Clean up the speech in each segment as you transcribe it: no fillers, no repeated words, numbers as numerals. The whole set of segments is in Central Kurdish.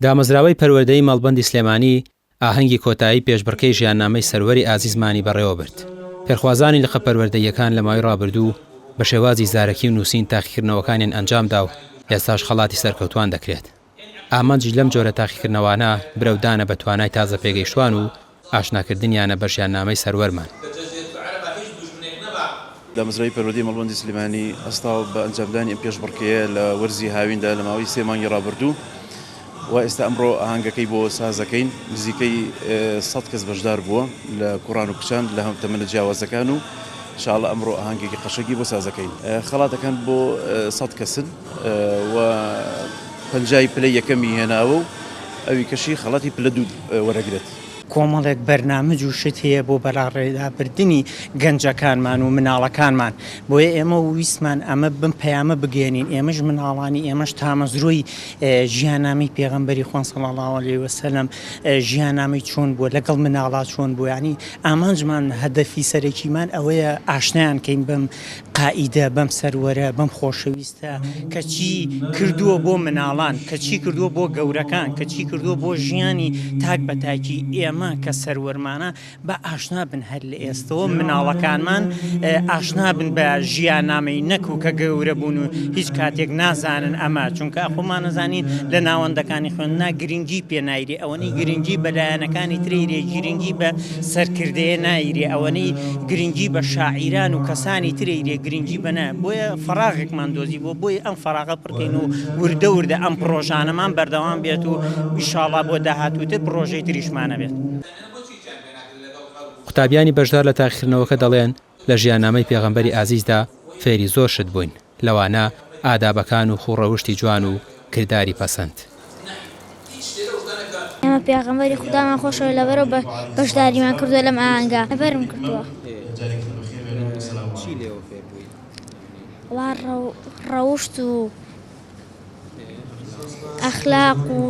دامەزراوەی پەروەردەیی مەڵبەندی سلێمانی ئاهەنگی کۆتایی پێشبڕکێی ژیاننامەی سەروەری ئازیزمانی بەڕێوەبرد. فێرخوازانی لقە پەروەردەییەکان لە ماوەی ڕابردوو بە شێوازی زارەکی و نووسین تاقیکردنەوەکانیان ئەنجامدا و ئێستاش خەڵاتی سەرکەوتووان دەکرێت. ئامانجیش لەم جۆرە تاقیکردنەوانە برەودانە بە توانای تازەپێگەیشتووان و ئاشناکردنیانە بە ژیاننامەی سەروەرمان. دامەزراوەی پەروەردەی مەڵبەندی سلێمانی هەستاوە بە ئەنجامدانی ئەم پێشبڕکێیە لە وەرزی هاویندا لە ماوەی سێ مانگی ڕابردوو و ئێستا ئەمڕۆ ئاهەنگەکەی بۆ سازەکەین نزیکەی سەد کەس بەشدار بووە لە کوڕان و کچان لە هەم تەمەنە جیاوازەکان و شاڵە ئەمڕۆ ئاهەنگێکی قەشەگی بۆ سازەکەین خەڵاتەکان بۆ سەد کەسن و پەنجای پلەی یەکەمی هێناوە و ئەوی کەشی خەڵاتی پلە دوو وەرەگرێت. کۆمەڵێک بەرنامج و شت هەیە بۆ بەلاڕێدابردنی گەنجەکانمان و مناڵەکانمان، بۆیە ئێمە ویستمان ئەمە بەم پەیامە بگەیەنین، ئێمەش مناڵانی ئێمەش تامەزرۆی ژیاننامەی پێغەمبەری خوان صلی اللە علیە وسلم ژیاننامەی چۆن بووە لەگەڵ مناڵا چۆن بووە یانی ئامانجمان هەدەفی سەرەکیمان ئەوەیە ئاشنایان کەین بەم قائیدە بەم سەروەرە بەم خۆشەویستە کە چی کردووە بۆ مناڵان کە چی کردووە بۆ گەورەکان کە چی کردووە بۆ ژیانی تاک بە تاکی ئێمە کە سەروەرمانە با ئاشنا بن هەر لە ئێستەوە مناڵەکانمان ئاشنا بن بە ژیاننامەی نەکو کە گەورە بوون و هیچ کاتێک نازانن ئەمە چونکە خۆمان نەزانین لە ناوەندەکانی خوێندنا گرنگی پێ نایرێ ئەوەنەی گرنگی بە لایەنەکانی ترەیرێ گرنگی بە سەرکردەیە نایرێ ئەوەنەی گرنگی بە شاعیران و کەسانی ترەیرێ گرنگی بە نا بۆیە فەراغێکمان دۆزی بۆ بۆی ئەم فەراغە پڕکەین و وردە وردە ئەم پڕۆژانەمان بەردەوام بێت و ئیشاڵا بۆ داهاتووتر پڕۆژەی تریشمان هەبێت. قوتابیانی بەشدار لە تاقیکردنەوەکە دەڵێن، لە ژیاننامەی پێغەمبەری ئازیزدا فێری زۆر شت بووین، لەوانە ئادابەکان و خووڕەوشتی جوان و کرداری پەسەند. ئێمە پێغەمبەری خودامان خۆشەوێت لەبەرئەوە بەشداریمان کردووە لەم ئاهەنگە لەبەرم کردووە. وەڵا ڕەوشت و ئەخلاق و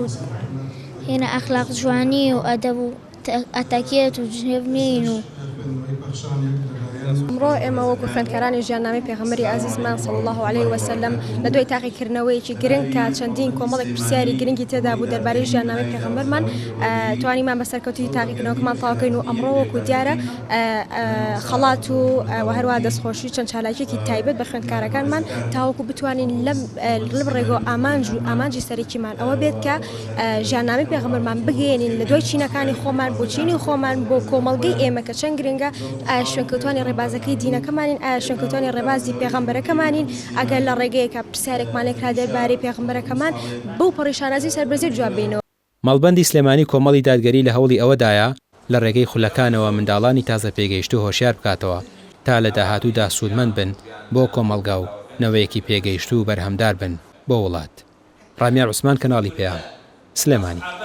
هێنا ئەخلاق جوانی و ئەدەب و ئەتەکێت و جنێو نین و. ئەمڕۆ ئێمە وەکو خوێندکارانی ژیاننامەی پێغەمبەری ئازیزمان صلی اللە علیه وسلم لە دوای تاقیکردنەوەیەکی گرنگ کە چەندین کۆمەڵێک پرسیاری گرنگی تێدا بوو دەربارەی ژیاننامەی پێغەمبەرمان توانیمان بە سەرکەوتوویی تاقیکردنەوەکەمان تەواو کەین و ئەمڕۆ وەکو دیارە خەڵات و هەروەها دەستخۆشی چەند چالاکیەکی تایبەت بە خوێندکارەکانمان تاوەکو بتوانین لەم لەم ڕێگەوە ئامانج و ئامانجی سەرەکیمان ئەوە بێت کە ژیاننامەی پێغەمبەرمان بگەیەنین لە دوای چینەکانی خۆمان بۆ چینی خۆمان بۆ کۆمەڵگەی ئێمە کە چەند گرنگە ئایا شوێنکەوتوانی ڕێبازەکەی دینەکەمانین ئایا شوێنکەوتوانی ڕێبازی پێغەمبەرەکەمانین ئەگەر لە ڕێگەیەکە پرسیارێکمان لێکرا دەربارەی پێغەمبەرەکەمان بەو پەڕی شانازی و سەربەرزی جواب بینەوە. مەڵبەندی سلێمانی کۆمەڵی دادگەری لە هەوڵی ئەوەدایە لە ڕێگەی خولەکانەوە منداڵانی تازە پێگەیشتوو هۆشیار بکاتەوە تا لە داهاتوودا سوودمەند بن بۆ کۆمەڵگا و نەوەیەکی پێگەیشتوو و بەرهەمدار بن بۆ وڵات. ڕامیار عوسمان کەناڵی پەیام، سلێمانی.